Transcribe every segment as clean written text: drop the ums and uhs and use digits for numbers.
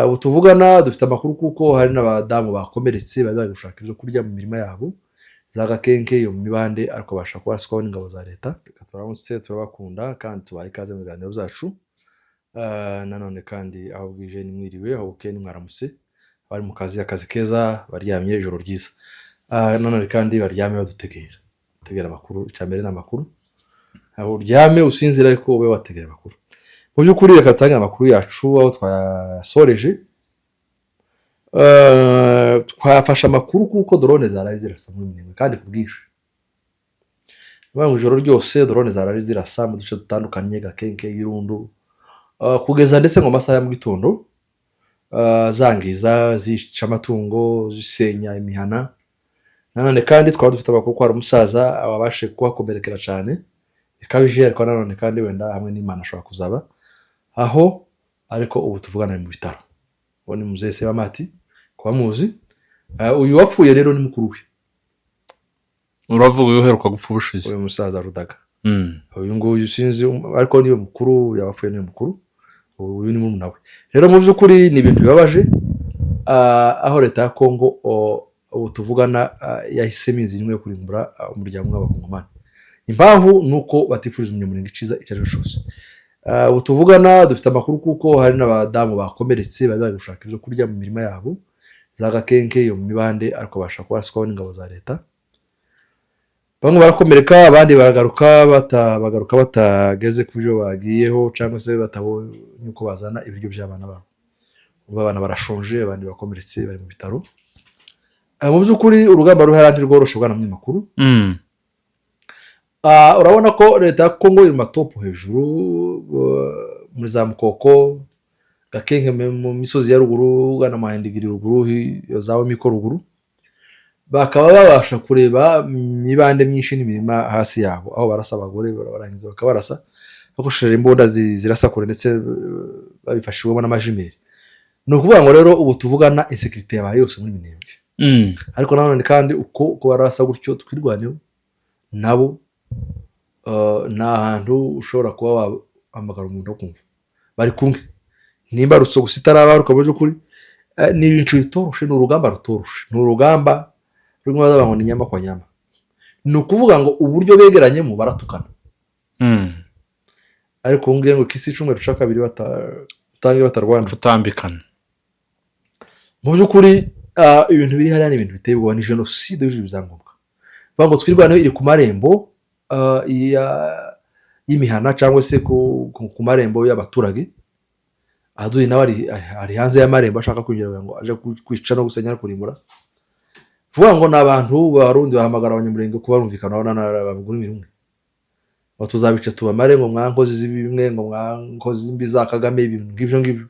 Ubu tuvugana dufite amakuru kuko hari n'abadamu bakomeretse bari bari gushaka ibyo kurya mu mirima yabo za Gakenke, yo mu mibande, ariko babasha kuraswaho n'ingabo za leta. Reka turamutse, turabakunda kandi tubaha ikaze mu biganiro byacu. Nanone kandi aho bwije ni mwiriwe, aho bukeye ni mwaramutse, abari mu kazi akazi keza, baryamye ijoro ryiza. Nanone kandi baryame badutegera tegera amakuru. Icya mbere ni amakuru. Aho uryame usinzira ariko ube wategera amakuru. Mu by'ukuri reka dutangire amakuru yacu aho twasoreje. Twafashe amakuru kuko drone zaraye zirasa muri Minembwe kandi ku bwinshi. Ni ukuvuga ngo ijoro ryose drone zaraye zirasa mu duce dutandukanye, Gakenke, Irundu, kugeza ndetse ngo masaha ya mu gitondo, zangiza, zica amatungo, zisenya imihana. Nanone kandi twaba dufite amakuru ko hari umusaza wabashe kuhakomerekera cyane bikabije, ariko nanone kandi wenda hamwe n'Imana ashobora kuzaba aho, ariko ubu tuvugana mu bitaro. Uwo ni muzehe Sebamati kuba muzi. Uyu wapfuye rero ni mukuru we. Uravuga uyu uheruka gupfa ubushize? Uyu musaza Rudaga. Uyu nguyu sinzi, ariko niwe mukuru yabapfuye, niwe mukuru, uyu ni murumuna we. Rero mu by'ukuri ni ibintu bibabaje, aho leta ya Kongo ubu tuvugana yahisemo inzira imwe yo kurimbura umuryango w'Abakongomani. Impamvu ni uko batifuriza Umunyamurenge icyiza icyo ari cyo cyose. Ubu tuvugana dufite amakuru kuko hari n'abadamu bakomeretse bari bari gushaka ibyo kurya mu mirima yabo za Gakenke, yo mu mibande, ariko babasha kuraswaho n'ingabo za leta. Bamwe barakomereka, abandi baragaruka bagaruka batageze ku byo bagiyeho cyangwa se batabonye uko bazana ibiryo by'abana babo. Ubu abana barashonje, abandi bakomeretse bari mu bitaro. Mu by'ukuri urugamba ruhari ntirworoshe, bwana munyamakuru. Urabona ko leta ya Kongo iri mu matopu hejuru, muri za Mukoko, Gakenke, mu misozi ya ruguru ugana Mahendigiri ruguru, za Miko ruguru, bakaba babasha kureba imibande myinshi n'imirima hasi yabo, aho barasa abagore barangiza bakabarasa bakoresheje imbunda zirasa kure, ndetse babifashijwemo n'ama jumelles. Ni ukuvuga ngo rero ubu tuvugana insécurité yabaye yose muri Minembwe. Ariko nanone kandi uko barasa gutyo, Twirwaneho nabo ni ahantu ushobora kuba wahamagara umuntu wo kumva bari kumwe, nimba rutso gusa itarabaruka. Mu by'ukuri ni ibintu bitoroshe, ni urugamba rutoroshe, ni urugamba rurimo bavuga ngo ni nyama kwa nyama. Ni ukuvuga ngo uburyo begeranyemo baratukana. Ariko ubu ngubu ngo kisi icyumweru cya kabiri batange batarwana. Kutambikana. Mu by'ukuri ibintu biri hariya ni ibintu biteye ubwoba, ni jenoside yujuje ibyangombwa. Bavuga ngo Twirwaneho iri ku marembo y'imihana cyangwa se ku marembo y'abaturage. Aduyi nawe ari hanze y'amarembo ashaka kwinjira ngo aje kwica no gusenya no kurimbura. Vuga ngo ni abantu Barundi bahamagara Abanyamurenge kuba barumvikana bavuga ururimi rumwe, ngo tuzabica tubamare, ngo mwa nkozi z'ibibi mwe, ngo mwa nkozi mbi za Kagame, ibintu ngibyo ngibyo.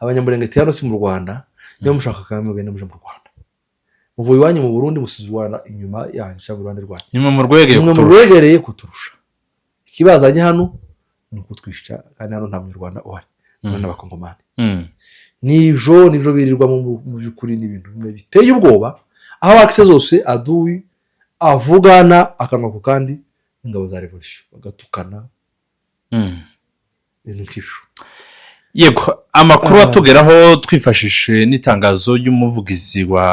Abanyamurenge ati: "Hano si mu Rwanda, niba mushaka Kagame mugende muje mu Rwanda, muvuye iwanyu mu Burundi, musize u Rwanda inyuma yanyu cyangwa iruhande rwanyu." Nimwe mu rwegereye Nimwe mu kuturusha. rwegereye kuturusha. Ikibazanye hano ni ukutwica, kandi hano nta Munyarwanda uhari, hano n'Abakongomani. Nibyo birirwamo. Mu by'ukuri ni ibintu bimwe biteye ubwoba, aho akise zose aduyi avugana akanwa ku kandi ingabo za revolution bagatukana, ibintu nk'ibyo. Yego, amakuru atugeraho twifashishije n'itangazo ry'umuvugizi wa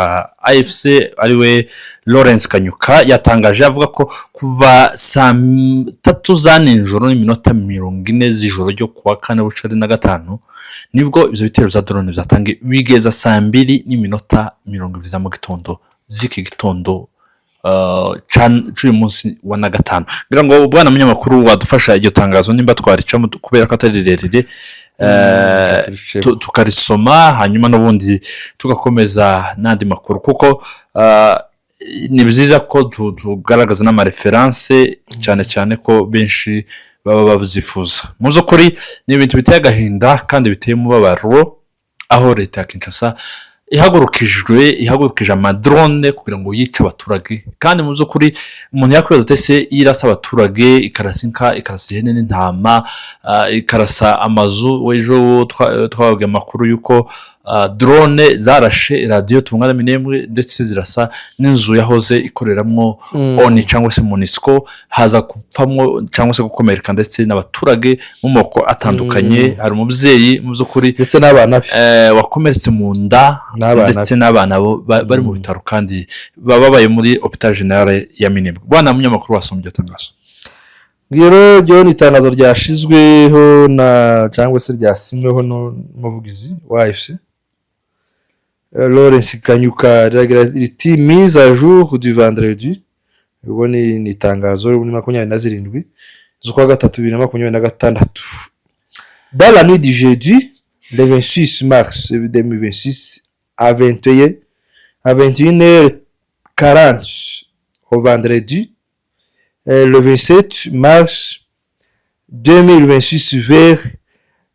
AFC ariwe Lawrence Kanyuka, yatangaje avuga ko kuva saa 3 za nijoro n'iminota 40 z'ijoro ryo kuwa kane bucari na gatanu, nibwo ibyo bitero bya drone byatangiye, bigeza saa 2 n'iminota 20 za mu gitondo z'iki gitondo cy'uyu munsi wa na gatanu. Ngira ngo bwana munyamakuru wadufasha iryo tangazo nimba twaricamo, kubera ko atari rirerire, Turicemo. Tukarisoma, hanyuma n'ubundi tugakomeza n'andi makuru, kuko ni byiza ko tugaragaza n'ama références, cyane cyane ko benshi baba babyifuza. Mu by'ukuri ni ibintu biteye agahinda kandi biteye umubabaro, aho leta ya Kinshasa Ihagurukije amadrone kugira ngo yice abaturage. Kandi mu by'ukuri umuntu yakwibaza ati: "Ese iyo irasa abaturage, ikarasa inka, ikarasa ihene n'intama, ikarasa amazu?" Ejo twababwiye amakuru y'uko drone zarashe radiyo Tungana Minembwe, ndetse zirasa n'inzu yahoze ikoreramo ONU cyangwa se MONUSCO, haza gupfamwo cyangwa se gukomereka ndetse n'abaturage mu moko atandukanye. Hari umubyeyi mu by'ukuri ndetse n'abana be wakomeretse mu nda N'abana. ndetse n'abana bo bari mu bitaro kandi baba babaye muri Hôpital Général ya Minembwe. Bwana munyamakuru, wasoma iryo tangazo? Rero ryo ni itangazo ryashyizweho na cyangwa se ryasinyweho n'umuvugizi wa AFC Lawrence Kanyuka. Riragira riti: "Mise à jour du vendredi", ubwo ni itangazo muri 27 z'ukwa gatatu 2026. "Dans la nuit du jeudi le 26 mars 2026 à 21 à 21h40 au vendredi le 27 mars 2026 vers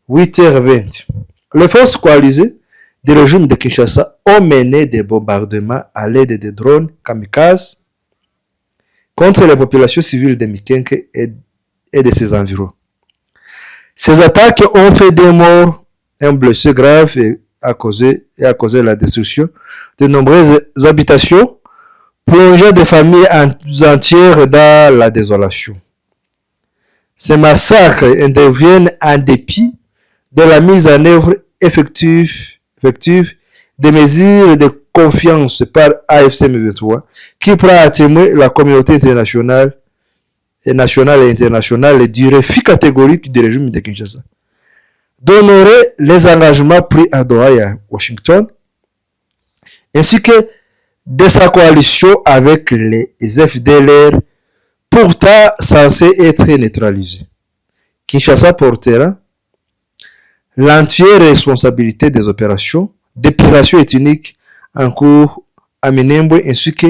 8h20, les forces coalisées du régime de Kinshasa ont mené des bombardements à l'aide de drones kamikazes contre les populations civiles de Mikenke et de ses environs. Ces attaques ont fait des morts, un blessé grave et a causé la destruction de nombreuses habitations, plongeant des familles entières dans la désolation. Ces massacres interviennent en dépit de la mise en œuvre effective des mesures de confiance par AFC M23, qui prend à témoin la communauté internationale et nationale et internationale du refus catégorique du régime de Kinshasa d'honorer les engagements pris à Doha et à Washington, ainsi que de sa coalition avec les FDLR, pourtant censés être neutralisés. Kinshasa portera l'entière responsabilité des opérations d'épuration ethnique en cours à Minembwe ainsi que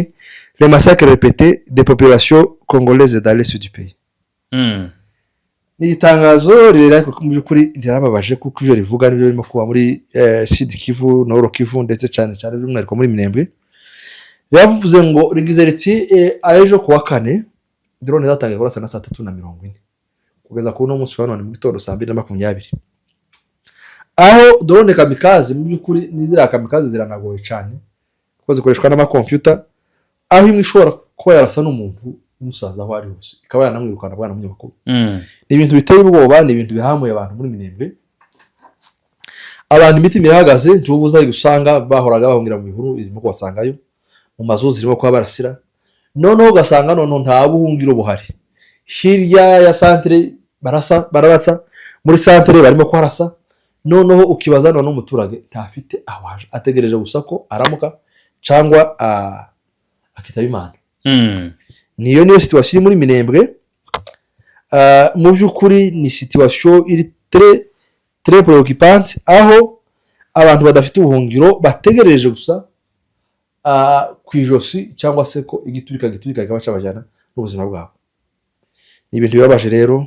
les massacres répétés des populations congolaises dans l'est du pays." Ni itangazo rirerire, ariko mu by'ukuri rirababaje, kuko ibyo rivuga nibyo birimo kuba muri Sud Kivu, Nord Kivu, ndetse cyane cyane by'umwihariko muri Minembwe. Riravuze ngo, rigize riti: "Ejo ku wa kane drone zatangiye kurasa na saa 3:40 kugeza kuri uno munsi wa none mu gitondo saa 2:20, aho drone kamikaze, mu by'ukuri n'iziriya kamikaze ziranagoye cyane kuko zikoreshwa n'amakompiyuta, aho imwe ishobora kuba yarasa n'umuntu umusaza aho ari hose, ikaba yanamwirukana." Bwana munyamakuru, ni ibintu biteye ubwoba, ni ibintu bihamuye abantu muri Minembwe. Abantu imitima irahagaze. Ntubuza usanga bahoraga bahungira mu bihuru, irimo kubasangayo, mu mazu zirimo kuba barasira. Noneho ugasanga noneho nta buhungiro buhari. Hirya ya santere barasa, bararasa, muri santere barimo kuharasa. Noneho ukibaza, noneho umuturage ntafite aho aje, ategereje gusa ko aramuka cyangwa akitaba Imana. Niyo situation iri muri Minembwe. Mu by'ukuri ni situation iri très très préoccupante, aho abantu badafite ubuhungiro, bategereje gusa ku ijosi cyangwa se ko igiturika giturika kikaba cyabajyana n'ubuzima bwabo. Ni ibintu bibabaje rero.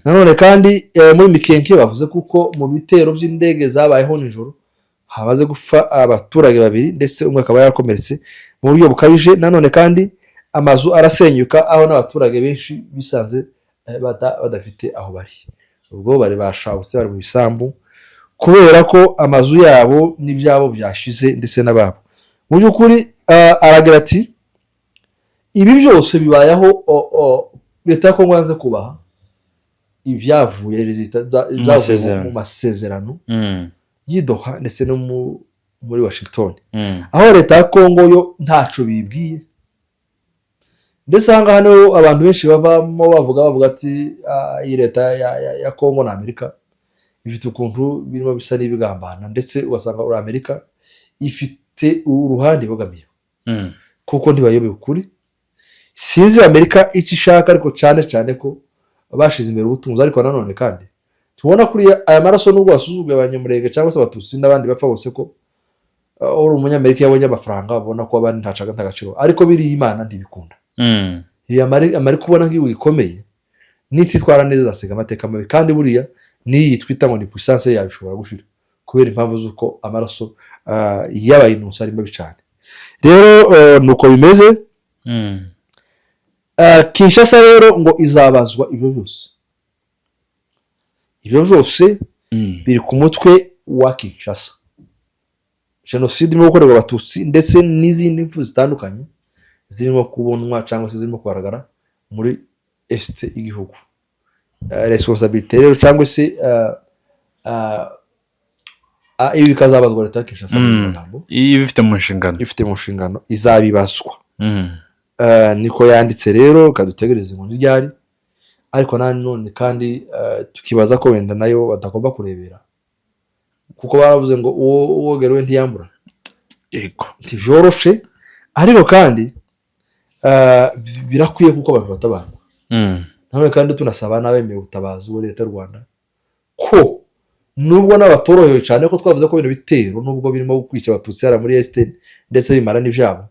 Nanone kandi muri Mikenke bavuze kuko mu bitero by'indege zabayeho nijoro hamaze gupfa abaturage babiri, ndetse umwe akaba yakomeretse mu buryo bukabije. Nanone kandi amazu arasenyuka, aho n'abaturage benshi bisanze badafite aho bari. Ubwo bari bashawuse, bari mu bisambu kubera ko amazu yabo n'ibyabo byashize, ndetse n'ababo. Mu by'ukuri aragira ati: "Ibi byose bibayeho leta ya Kongo yanze kubaha ibyavuye ibyavuye masezerano. Mu masezerano y'i Doha ndetse no muri Washington, aho leta ya Kongo yo ntaco bibwiye." Ndetse aha ngaha niho abantu benshi bavamo bavuga ati: "Ah, iyi leta ya Kongo na Amerika ifite ukuntu birimo bisa n'ibigambana", ndetse ugasanga uri Amerika ifite uruhande ibogamiye, kuko ntibayobewe ukuri. Sinzi Amerika icyo ishaka, ariko cyane cyane ko bashize imbere ubutunzi. Ariko nanone kandi tubona kuri aya maraso, nubwo wasuzuguye Abanyamurenge cyangwa se Abatutsi n'abandi bapfa bose, ko uri Umunyamerika iyo abonye amafaranga abona ko abandi nta gaciro, ariko biriya Imana ntibikunda. Iyo Amerika ubona nk'igihugu gikomeye, nititwara neza izasiga amateka mabi, kandi buriya n'iyi twita ngo ni puissance yayo ishobora gushira. Kubera impamvu z'uko amaraso y'abayinusi ari mabi cyane. Rero nuko bimeze. Kinshasa rero ngo izabazwa ibyo byose, ibyo byose biri ku mutwe wa Kinshasa, jenoside irimo gukorerwa Abatutsi ndetse n'izindi mpfu zitandukanye zirimo kubonwa cyangwa se zirimo kugaragara muri Est y'igihugu. Responsabilité rero cyangwa se ibi bikazabazwa leta ya Kinshasa mu magambo. Iyo ibifite mu nshingano. Ifite mu nshingano, izabibazwa. Niko yanditse rero, kadutegereze ngo ryari. Ariko nanone kandi tukibaza ko wenda nayo batagomba kurebera, kuko baravuze ngo uwo uwogerewe ntiyambura. Ntibyoroshe, ariko kandi birakwiye kuko abantu batabarwa. Nanone kandi tunasaba n'abemeye ubutabazi uwo leta y'u Rwanda ko nubwo n'abatorohewe cyane, ko twavuze ko bino bitero nubwo birimo kwica Abatutsi hariya muri Est ndetse bimara n'ibyabo,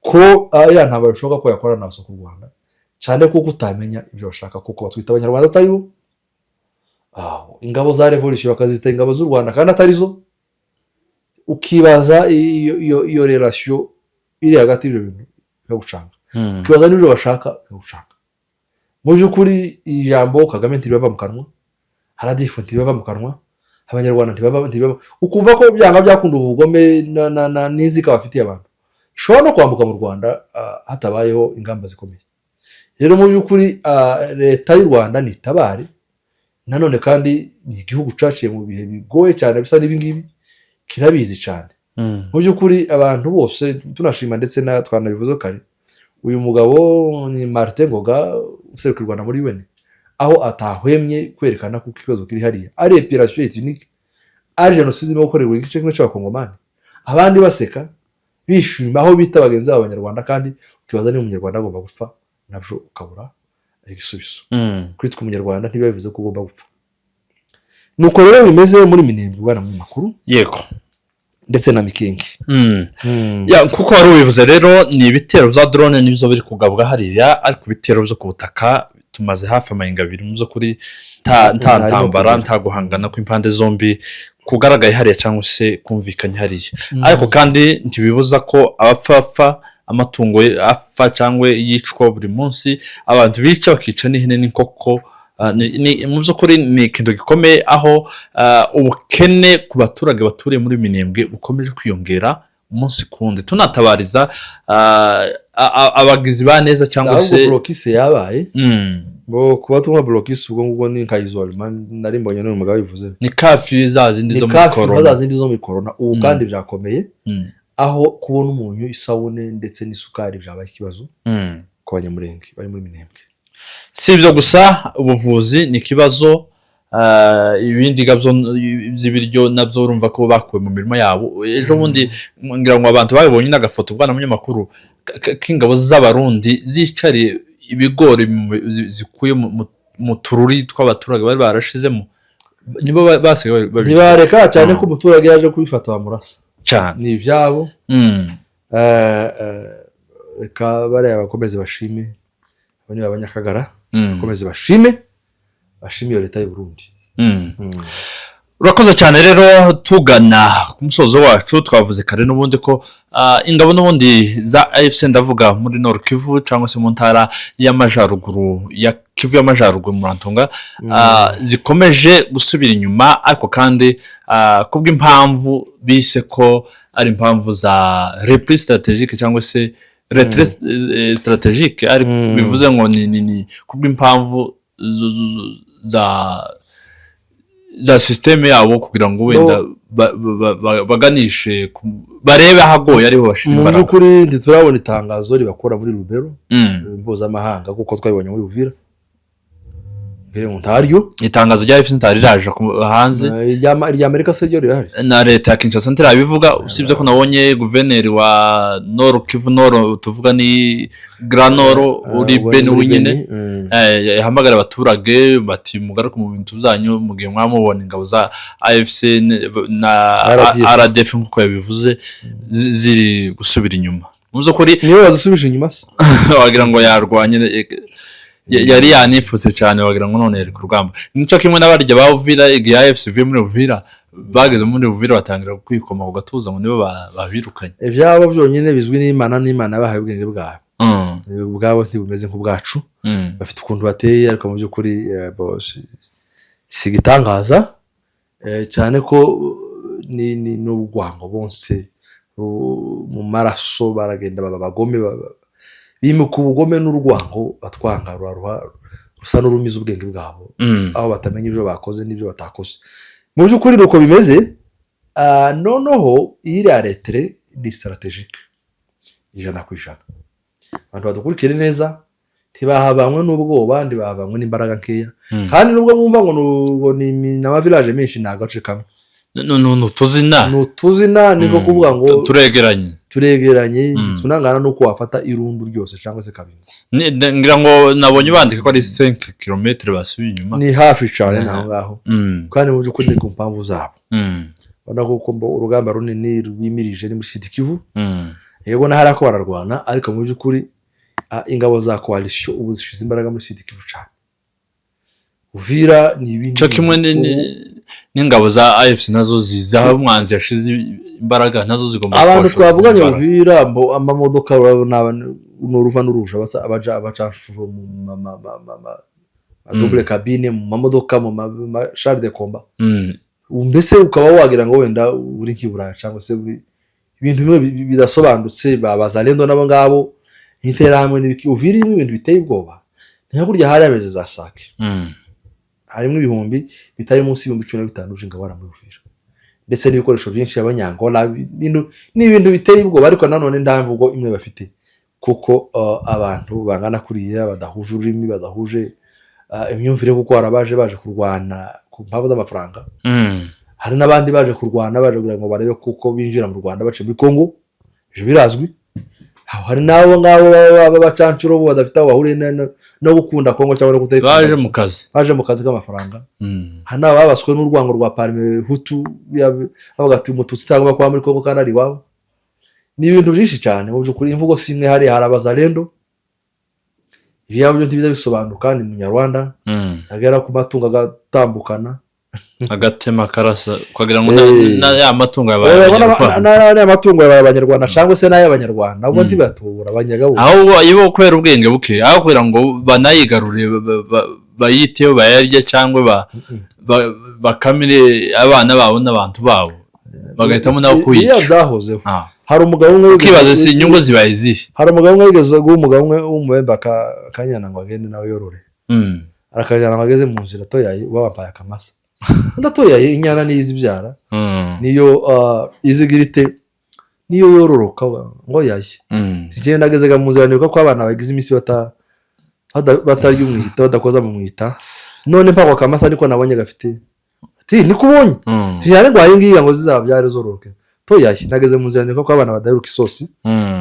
ko iriya ntambara bishoboka ko yakora na ku Rwanda cyane, kuko utamenya ibyo bashaka, kuko batwita Abanyarwanda atari bo. Ingabo za revolution bakazita ingabo z'u Rwanda kandi atari zo. Ukibaza iyo relation iri hagati y'ibyo bintu, bikagucanga. Ukibaza n'ibyo bashaka, bikagucanga. Mu by'ukuri ijambo Kagame ntibava mu kanwa, RDF ntibava mu kanwa, Abanyarwanda ntibava, ukumva ko byanga byakunda ubugome n'inzika bafitiye abantu ishobora no kwambuka mu Rwanda hatabayeho ingamba zikomeye. Rero mu by'ukuri leta y'u Rwanda nitabare. Nanone kandi ni igihugu cyaciye mu bihe bigoye cyane bisa n'ibingibi, kirabizi cyane. Mu by'ukuri abantu bose tunashima, ndetse na twanabivuze kare, uyu mugabo ni Martin Ngoga useruka u Rwanda muri UN, aho atahwemye kwerekana ko ikibazo kiri hariya ari épuration ethnique, ari jenoside irimo gukorerwa igice kimwe cy'Abakongomani, abandi baseka bishima aho bita bagenzi babo Abanyarwanda. Kandi ukibaza niba Umunyarwanda agomba gupfa, nabyo ukabura igisubizo. Kwitwa Umunyarwanda ntibiba bivuze ko ugomba gupfa. Nuko rero bimeze muri Minembwe, bwana munyamakuru, ndetse na Mikenke. Ya, kuko wari ubivuze rero, ni ibitero bya drone nibyo biri kugabwa hariya, ariko ibitero byo ku butaka tumaze hafi amahinga 2 mu by'ukuri nta Ntarimo ntambara, kugera. nta guhangana kw'impande zombi kugaragaye hariya cyangwa se kumvikanye hariya. Ariko kandi ntibibuza ko abapfa amatungo apfa cyangwa yicwa buri munsi, abantu bica bakica n'ihene n'inkoko. Mu by'ukuri ni ikintu gikomeye, aho ubukene ku baturage baturiye muri Minembwe bukomeje kwiyongera umunsi ku wundi. Tunatabariza abagizi ba neza cyangwa Ahubwo se blocus yabaye. Bo kuba tunywa blocus, ubwo ngubwo ni nka isolement, nari mbonye n'uyu mugabo bivuze. Ni curfew za zindi Ni zo muri curfew nka za korona. zindi zo muri korona ubu. Kandi byakomeye, aho kubona umunyu, isabune ndetse n'isukari byabaye ikibazo ku Banyamurenge bari muri Minembwe. Si ibyo gusa, ubuvuzi ni ikibazo, ibindi gabyo by'ibiryo nabyo urumva ko bakuwe mu mirimo yabo ejo bundi. Ngira ngo abantu babibonye n'agafoto, bwana munyamakuru, k'ingabo z'Abarundi zicariye ibigori zikuye mu tururi tw'abaturage bari barashizemo, nibo basigaye Ntibareka cyane ko umuturage yaje kubifata bamurasa. Cyane. Ni ibyabo. Reka bariya bakomeze bashime, abo ni Abanyakagara. Bakomeze bashime iyo leta y'u Burundi. Urakoze cyane. Rero tugana ku musozo wacu, twavuze kare n'ubundi ko ingabo n'ubundi za AFC, ndavuga muri Nord Kivu cyangwa se mu ntara y'Amajyaruguru ya Kivu y'Amajyaruguru mu Rantunga, zikomeje gusubira inyuma, ariko kandi kubw'impamvu bise ko ari impamvu za repli stratégique cyangwa se retrait stratégique, ariko bivuze ngo ni kubw'impamvu za système yabo, kugira ngo wenda baganishe barebe ahagoye ariho bashyira Mu imbaraga. by'ukuri ntiturabona itangazo ribakura muri Lubero mpuzamahanga, kuko twabibonye muri Uvira mbere ngo ntaryo. Itangazo rya AFC ntari riraje hanze. Irya Amerika se ryo rirahari? Na leta ya Kinshasa ntirabivuga, usibye ko nabonye guverineri wa Nord Kivu, Nord tuvuga ni Grand Nord uri Ubwo Beni ni muri wenyine. Beni. Yahamagara abaturage bati: "Mugaruke mu bintu byanyu", mu gihe mwamubona ingabo za AFC na RDF. RDF nk'uko yabivuze ziri gusubira inyuma mu by'ukuri. Niwe wazisubije inyuma se? Wagira ngo yarwanye, yari yanifutse cyane, wagira ngo none yari ku rugamba. Nicyo kimwe n'abarya ba Uvira, igihe AFC ivuye muri Uvira. Bageze muri Uvira batangira kwikoma ku gatuza ngo nibo babirukanye. Ibyabo byonyine bizwi n'Imana, n'Imana yabahaye ubwenge bwabo. Ubwabo ntibumeze nk'ubwacu. Bafite ukuntu bateye, ariko mu by'ukuri bo, si igitangaza, cyane ko ni n'urwango bonse mu maraso, baragenda baba abagome, bimika ubugome n'urwango batwanga, rusa n'urumiza ubwenge bwabo, aho batamenya ibyo bakoze n'ibyo batakoze. Mu by'ukuri ni uko bimeze. Noneho iriya retrait ni stratégique 100%. Abantu badukurikire neza, ntibahabanywe n'ubwoba, ntibahabanywe n'imbaraga nkeya. Kandi nubwo mwumva ngo ni amavillages menshi, ni agace kamwe. Ni utuzina. Ni utuzina, ni nko kuvuga ngo Turegeranye. Turegeranye, tunangana n'uko wafata Irundu ryose cyangwa se Kabingo. Ngira ngo nabonye bandika ko ari 5 kilomètres basubiye inyuma. Ni hafi cyane, ni aho ngaho. Kandi mu by'ukuri ni ku mpamvu zabo. Ubona ko urugamba runini rwimirije ni muri Sud Kivu. Yego, n'ahari ko bararwana, ariko mu by'ukuri ingabo za coalition ubu zishize imbaraga muri Sud Kivu cyane. Uvira ni ibindi. Cyo kimwe n'ingabo za AFC nazo ziza aho umwanzi yashize imbaraga, nazo zigomba Abantu kubashoza twavuganye imbaraga. Uvira mbo amamodoka urabona ni uruva n'uruja, abaja abacanshuro mu double cabine, mu mamodoka, mu chars de combat. Mbese ukaba wagira ngo wenda uri nk'i Buraya cyangwa se uri ibintu bimwe bidasobanutse. Bazalendo nabo ngabo, interahamwe n'ibiki. Uvira irimo ibintu biteye ubwoba, ni nka kurya hari ameze za Sake. Harimo ibihumbi bitari munsi y'ibihumbi 15 by'ingabo hariya muri Uvira, ndetse n'ibikoresho byinshi y'Abanyangola. Ni ibintu biteye ubwoba, ariko nanone nta mvugo imwe bafite, kuko abantu bangana kuriya badahuje ururimi, badahuje imyumvire, kuko hari abaje baje kurwana ku mpamvu z'amafaranga, hari n'abandi baje kurwana baje kugira ngo barebe kuko binjira mu Rwanda baciye muri Congo, ibyo birazwi. Aho hari n'abo ngabo b'abacancuro bo badafite aho bahuriye no gukunda Congo cyangwa no kutayikunda Baje gusa. mu kazi. Baje mu kazi k'amafaranga. Hari n'ababaswe n'urwango rwa Parmehutu, bavuga ati umututsi utagomba kuba muri Congo kandi ari iwabo. Ni ibintu byinshi cyane. Mu by'ukuri imvugo si imwe hariya, hari Abazalendo, ibyabo byo ntibiza bisobanuka, ni Munyarwanda. Agera ku matungo agatambukana. Agatema karasa ukagira ngo ya matungo yabaye Abanyarwanda. N'aya matungo yabaye Abanyarwanda cyangwa se n'ay'Abanyarwanda, abo ntibatubura abanyagabo. Ahubwo iyo kubera ubwenge buke, aho kugira ngo banayigarure, bayiteho, bayarye cyangwa bakamire abana babo n'abantu babo, bagahitamo nabo Iyo kuyica. byahozeho. Hari umugabo umwe Ukibaza si inyungu zibaye izihe? Hari umugabo umwe wigeze guha umugabo umwe w'umubembe akanyana ngo agende nawe yorore. Arakajyana ngo ageze mu nzira, atoyaye uba wambaye akamasa, undi atoyaye inyana niyo izibyara, niyo izigira ite, niyo yororoka, ngo yaye. Tugenda ageze mu nzira, nibuka ko abana bagize iminsi batarya umwita, badakoza mu mwita, none mpako akamasa niko nabonye gafite, ati niko ubonye. Tujyane ngo ayi ngiyi ngo zizabyare zororoke, toyaye nageze mu nzira nibuka ko abana badaheruka isosi.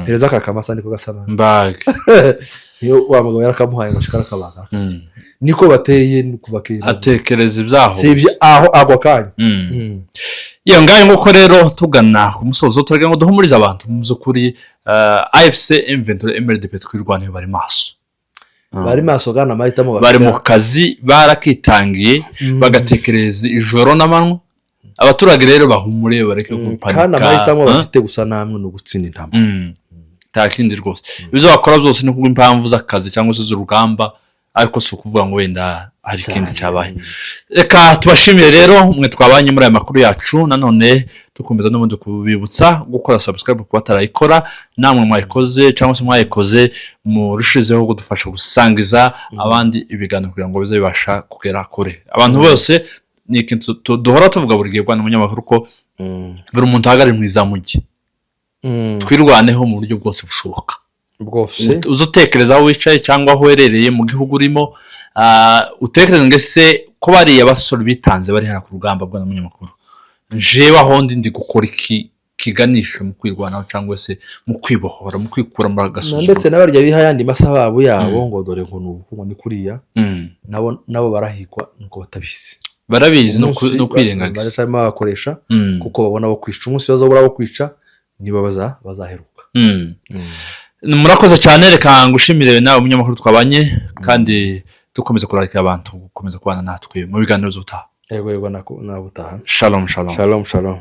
Pereza aka kamasa niko gasa nabi. Mbage. Niyo wa mugabo yarakamuhaye ngo ashikare akabaga. Niko bateye kuva kera. Atekereza ibyaho. Si ibyo aho ako kanya. Iyo ngayo nguko rero, tugana ku musozo, turagira ngo duhumurize abantu mu by'ukuri, AFC M23 MRDP Twirwaneho bari maso. Bari maso kandi amahitamo bafite- Bari mu kazi, barakitangiye, bagatekereza ijoro n'amanywa. Abaturage rero bahumure, bareke gupanika. Kandi amahitamo bafite gusa namwe ni ugutsinda intambara. Nta kindi rwose. Ibyo bakora byose ni kubw'impamvu z'akazi cyangwa se z'urugamba, ariko si ukuvuga ngo wenda hari ikindi cyabaye. Reka tubashimire rero mwe twabanye muri aya makuru yacu. Nanone dukomeza n'ubundi kubibutsa gukora subscribe ku batarayikora, namwe mwayikoze cyangwa se mwayikoze, murushizeho kudufasha gusangiza abandi ibiganiro kugira ngo bize bibasha kugera kure abantu bose. Ni ikintu duhora tuvuga buri gihe, bwana munyamakuru, ko buri muntu ahagarare mu izamu rye. Twirwaneho mu buryo bwose bushoboka. Bwose. Uze utekereza aho wicaye cyangwa aho uherereye mu gihugu urimo, utekereze ngo ese ko bariya basore bitanze bari hariya ku rugamba, bwana munyamakuru, jewe aho ndi gukora iki kiganisha mu kwirwanaho cyangwa se mu kwibohora, mu kwikura muri agasuzuguro? Ndetse n'abarya biha ayandi masaha yabo yabo ngo dore ngo ni ubu, ngo ni kuriya, nabo barahigwa nuko batabizi. Barabizi, no Umunsi no kwirengagiza. Baracyarimo babakoresha kuko babona abo kwica. Umunsi bazabura abo kwica nibo bazaheruka. Murakoze cyane. Reka ngushimire nawe umunyamakuru twabanye, kandi dukomeza kurarikira abantu gukomeza kubana natwe mu biganiro by'ubutaha. Yego, nabutaha. Shalom, shalom. Shalom, shalom.